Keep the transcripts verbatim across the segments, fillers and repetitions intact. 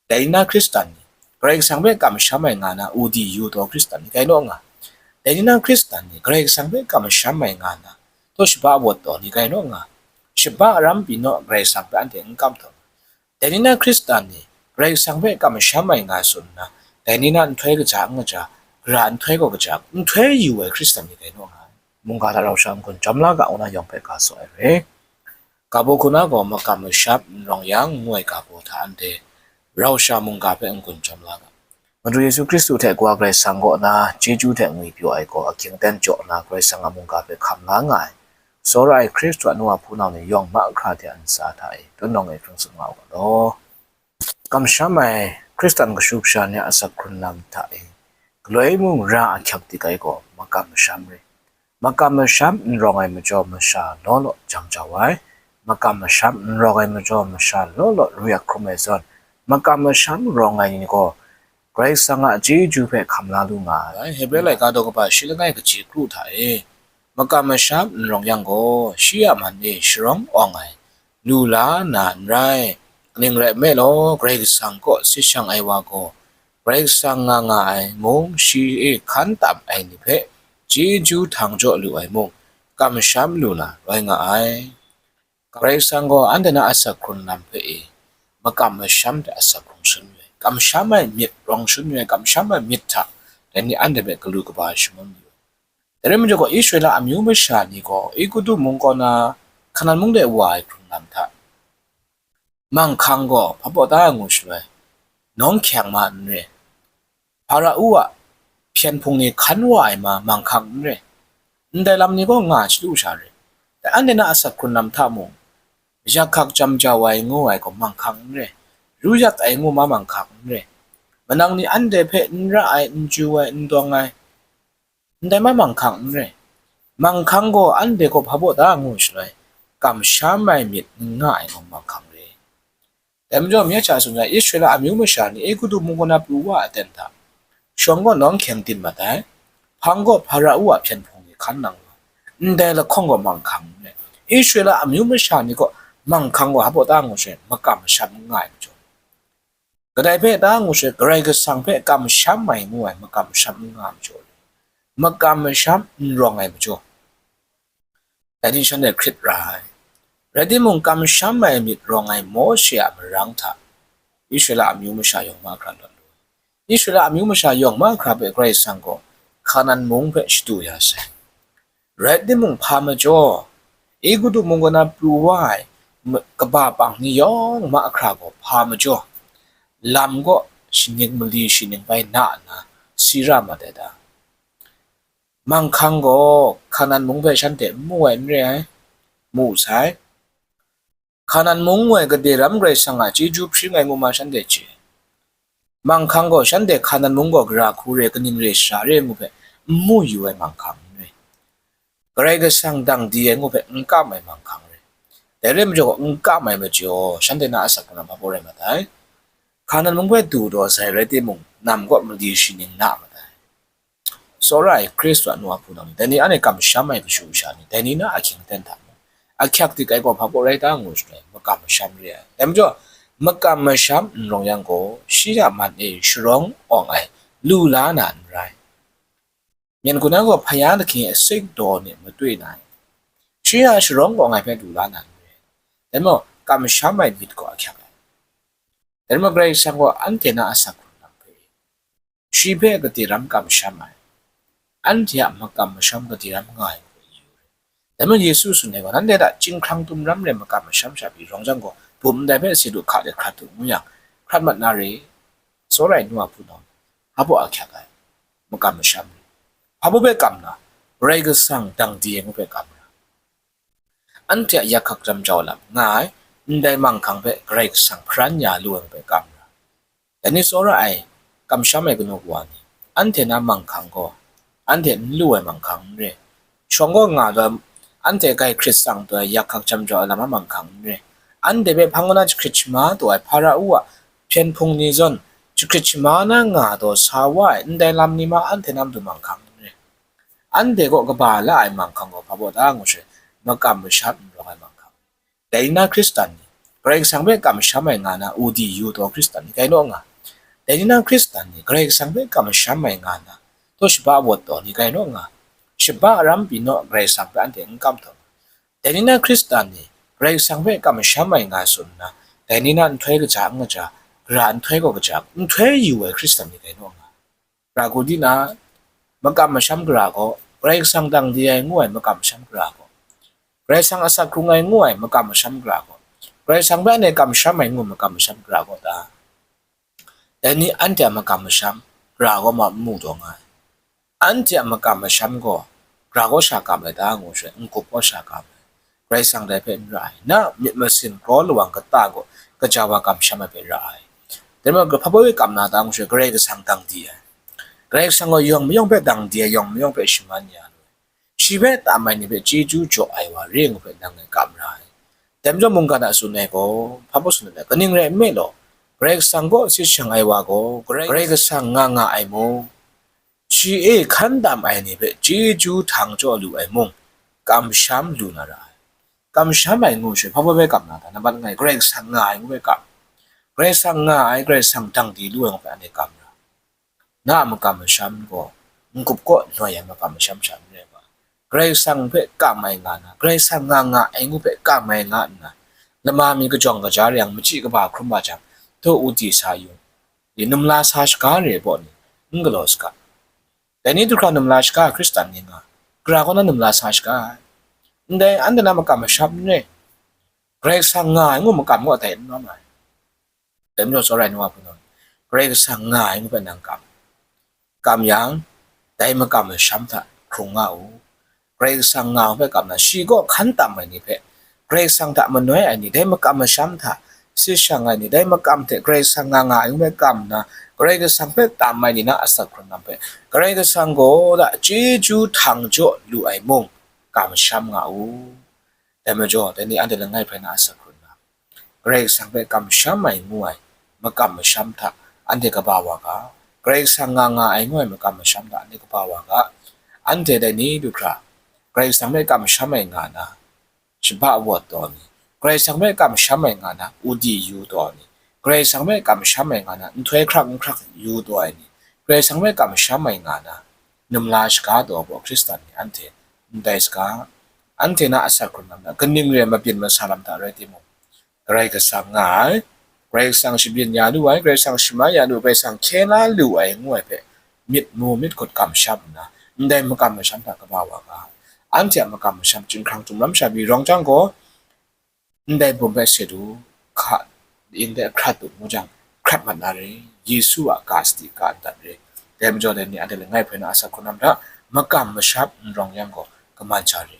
Dai ni na Hkristan ni, Karai Kasang hpe kamsham ai nga na, udi yu taw Hkristan ni gai naw nga. Dai ni na Hkristan ni, Karai Kasang hpe kamsham ai nga na, taw shaba awat taw ni gai naw nga. Shaba aram pyi naw, Karai Kasang hpe anhte n kam taw. Dai ni na Hkristan ni, Karai Kasang hpe kamsham ai nga tsun nna, dai ni na nhtoi kaja n kaja, gara nhtoi gaw kaja, nhtoi yu ai Hkristan ni gai naw nga ai. Mungga hta rau sha n-gun jawm la ga, ngu na yawng hpe ga tsaw ai re. Ga baw hku na gaw makam masham n rawng yang ngu ai ga baw hta anhte rau sha mungga hpe n-gun jawm la ga. Madu Yesu Hkristu hte Kawa Karai Kasang kaw na chyeju hte ngwipyaw ai gaw ahkying aten jaw nna Karai Kasang a mungga hpe hkam la nga ai, tsawra ai Hkristu a nu a hpunau ni yawng mahkra hte a ntsa hta e tun nawng e hkrung tsun nga u ga law. Kamsham ai Hkristan kashu kasha ni a asak hkrun lam hta e galoi mung ra ahkyak dik ai gaw makam masham re. Makam masham n rawng ai majaw masha law law jang jau ai. Makam masham n rawng ai majaw masha law law ruyak hkrum ai zawn, makam masham rawng ai ni gaw Karai Kasang a chyeju hpe hkam la lu nga ai. Hebre laika daw kaba shi langai kaji kru hta e, makam masham n rawng yang gaw, shi a man e sharawng awng ai, lu la na n rai. Kaning rai nme law, Karai Kasang kaw si shang ai wa gaw, Karai Kasang nga nga ai mung shi e hkan tam ai ni hpe chyeju htang jaw lu ai mung, kamsham lu na rai nga ai. Karai Kasang gaw anhte na asak hkrun lam hpe e makam masham hte asak hkrung shangun yu ai, kamsham ai myit rawng shangun yu ai, kamsham ai myit hta dai ni anhte hpe galu kaba shangun yu ai. Dai rai majaw gaw, Israela amyu masha ni gaw Egutu mung kaw na Hkanan mung de wa ai hkrun lam hta, manghkang gaw hpa baw da ngu shaloi, nawng hkyeng ma n re. Hparau a hpyen hpung ni hkan wa ai ma manghkang n re. Ndai lam ni gaw nga chyalu sha re. Dai anhte na asak hkrun lam hta mung, yak hkak jam jau ai ngu ai gaw manghkang n re. Ru yat ai ngu ma manghkang n re. Manang ni anhte hpe n ra ai, n chyu ai, n dawng ai, ndai ma manghkang n re. Manghkang gaw anhte gaw hpa baw da ngu shaloi, kamsham ai myit n nga ai gaw manghkang re. Dai majaw, myen sha tsun ai, Israela amyu masha ni Egutu mung kaw na pru wa ai aten hta, shawng gaw nawng hkyeng din mat ai, hpang gaw Hparau a hpyen hpung ni hkan nang wa, ndai lahkawng gaw manghkang n re. Israela amyu masha ni gaw manghkang gaw hpa baw da ngu shaloi, makam masham n nga ai majaw, kadai hpe da ngu shaloi, Karai Kasang hpe kamsham ai ngu ai makam masham n nga ai majaw, makam masham n rawng ai majaw, dai ni shanhte hkrit ra ai. Rai timung, kamsham ai myit rawng ai Mawshe a marang hta Israela amyu masha yawng mahkra lawt lu ai. Israela amyu masha yawng mahkra hpe Karai Kasang gaw Hkanan mung hpe shadu ya sai. Rai timung, hpa majaw, Egutu mung kaw na pru wa ai ma-, kaba pang ni yawng mahkra gaw hpa majaw, lam kaw shaning mali shaning bai na nna si ra mat ai ta? Manghkang gaw Hkanan mung hpe shanhte n mu ai n re ai, mu sai. Hkanan mung ngu ai gade ram Karai Kasang a chyeju hpring ai ngu ma shanhte chye ai. Manghkang gaw shanhte Hkanan mung gaw gara hku re, kaning re, shara re ngu hpe n mu yu ai manghkang n re. Karai Kasang dang di ai ngu hpe n kam ai manghkang re. Dai rai majaw gaw, n kam ai majaw, shanhte na asak kalang hpa baw rai mat ai. Hkanan mung hpe du taw sai rai timung, nam kaw mali shaning na mat ai. Tsawra ai Hkristu a nu a hpunau ni, dai ni anhte kamsham ai kashu kasha ni, dai ni na ahkying aten hta mung, ahkyak dik ai gaw hpa baw rai ta ngu shaloi, makam masham re ai. Dai majaw, makam masham n rawng yang gaw, shi a man e sharawng awng ai, lu la na n rai. Myen hku na gaw hpaya lahkying e seng daw ni matoi na ai, shi a sharawng awng ai hpe lu la na n rai. Dai majaw, kamsham ai myit gaw ahkyak ai. Dai majaw, Karai Kasang gaw anhte na asak hkrung lam hpe, shi hpe gade ram kamsham ai, anhte a makam masham gade ram nga ai hpe yu ai. Dai majaw, Yesu tsun ai gaw, nanhte hta chyinghkrang tum ram re makam masham sha pyi rawng jang gaw, bum ndai hpe si du, hka de hkrat du ngu yang, hkrat mat na re. Tsawra ai nu a hpunau, hpa baw ahkyak ai, makam masham re. Hpa baw hpe kam na? Karai Kasang dang di ai ngu hpe kam na. Anhte a yak hkak jam jau lam nga ai, ndai manghkang hpe Karai Kasang hparan ya lu ai hpe kam ra. Dai ni tsawra ai, kamsham ai kanu kawa ni, anhte na manghkang gaw, anhte n lu ai manghkang n re. Shawng kaw nga taw, anhte grai hkrit tsang taw ai, yak hkak jam jau ai lam a manghkang n re. Anhte hpe hpang kaw na jahkrit shama taw ai Hparau a hpyen hpung ni zawn, jahkrit shama na nga taw sa wa ai ndai lam ni ma, anhte na matu manghkang n re. Anhte kaw kaba la ai manghkang gaw hpa baw ta ngu shaloi, makam masham n rawng ai manghkang. Dai na Hkristan ni, Karai Kasang hpe kamsham ai nga na udi yu taw Hkristan ni gai naw nga. Dai ni na Hkristan ni Karai Kasang hpe kamsham ai nga na, taw shaba awat taw ni gai naw nga. Shaba aram pyi naw Karai Kasang hpe anhte n kam taw. Dai ni na Hkristan ni Karai Kasang hpe kamsham ai nga tsun nna, dai ni na nhtoi kaja n kaja, gara nhtoi gaw kaja, nhtoi yu ai Hkristan ni gai naw nga. Gara gaw di na, makam masham gara gaw, Karai Kasang dang di ai ngu ai makam masham gara gaw, Karai Kasang asak hkrung ai ngu ai makam masham gara gaw, Karai Kasang hpe anhte kamsham ai ngu ai makam masham gara gaw ta? Dai ni anhte a makam masham gara gaw ma n mu taw nga ai. Anhte a makam masham gaw gara gaw sha kam ai ta ngu sha, n-gup gaw sha kam ai. Karai Kasang dai hpe n ra ai. Na myit masin kraw lawang kata gaw kaja wa kamsham ai hpe ra ai. Dai majaw, hpa baw e kam na ta ngu sha, Karai Kasang dang di ai. Karai Kasang gaw yawng mayawng hpe dang di ai, yawng mayawng hpe shaman ya lu ai. Shi hpe tam ai ni hpe chyeju jaw ai wa re ngu hpe nang ngai kam ra ai. Dai majaw mungkan a tsun ai gaw, hpa baw tsun ai, kaning rai nme law, Karai Kasang kaw sit shang ai wa gaw, Karai, Karai Kasang nga nga ai mung, shi e hkan tam ai ni hpe chyeju htang jaw lu ai mung, kamsham lu na ra ai. Kamsham ai ngu sha, hpa baw e kam na ta? Nambat langai, Karai Kasang nga ai ngu hpe kam. Karai Kasang nga ai, Karai Kasang dang di lu ai ngu hpe anhte kam ra. Na a makam masham gaw n-gup kaw noi ai makam masham sha n rai wa. Karai Kasang hpe kam ai nga na, Karai Kasang nga nga ai ngu hpe kam ai nga nna, lama mi kajawng kaja re yang, machyi kaba hkrum wa jang, htaw u di sa yu, di numla sa shaga re ai baw ni, n galaw saga. Dai ni du hkra numla shaga Hkristan ni nga, gara kaw na numla sa shaga ai. Ndai anhte na makam masham n rai, Karai Kasang nga ai ngu makam gaw dai n rawm ai. Dai majaw, tsawra ai nu wa hpung, Karai Kasang nga ai ngu hpe nang kam. Kam yang, dai makam masham hta hkrung nga u. Karai Kasang nga ai ngu hpe kam na, shi kaw hkan tam ai ni hpe, Karai Kasang hta manoi ai ni, dai makam masham hta sit shang ai ni, dai makam hte Karai Kasang nga nga ai ngu hpe kam nna, Karai Kasang hpe tam ai ni na asak hkrung lam hpe, Karai Kasang gaw da chyeju htang jaw lu ai mung, kamsham nga u. Dai majaw, dai ni anhte langai hpe na asak hkrung lam, Karai Kasang hpe kamsham ai ngu ai makam masham hta anhte kaba wa ga, Karai Kasang nga nga ai ngu ai makam masham hta anhte kaba wa ga, anhte dai ni du hkra, Karai Kasang hpe kamsham ai nga na, shaba awat taw ni, Karai Kasang hpe kamsham ai nga na, udi yu taw ni, Karai Kasang hpe kamsham ai nga na, nhtoi hkrak n hkrak yu taw ai ni, Karai Kasang hpe kamsham ai nga na, numla shaga taw gaw Hkristan ni anhte ndai saga, anhte na asak hkrung lam hta, kaning re ai mabyin masa lam hta rai timung, Karai Kasang nga ai, Karai Kasang shabyin ya lu ai, Karai Kasang shamai ya lu, Karai Kasang hkye la lu ai ngu ai hpe, myit mu myit hkut kamsham nna, ndai makam masham hta kaba wa ga, anhte a makam masham chyinghkrang htum lam sha pyi rawng jang gaw, ndai bum hpe sit u, hka, yin de hkrat u ngu jang, hkrat mat na re, Yesu a ga sadi ga n dat re. Dai majaw, dai ni anhte langai hpe na asak hkrung lam hta, makam masham n rawng yang gaw, kaman sha re.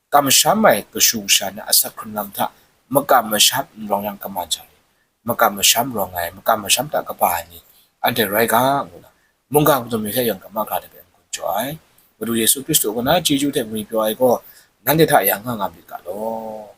Kamsham ai kashu kasha na asak hkrung lam hta, makam masham n rawng yang kaman sha re. Makam masham rawng ai, makam masham hta kaba ai ni, anhte rai ga, ngu na, mungga mazum ni hte yawng kama hkra de hpe n-gun jaw ai. Madu Yesu Hkristu kaw na chyeju hte ngwipyaw ai gaw, nanhte hta yang nga nga myit ga law.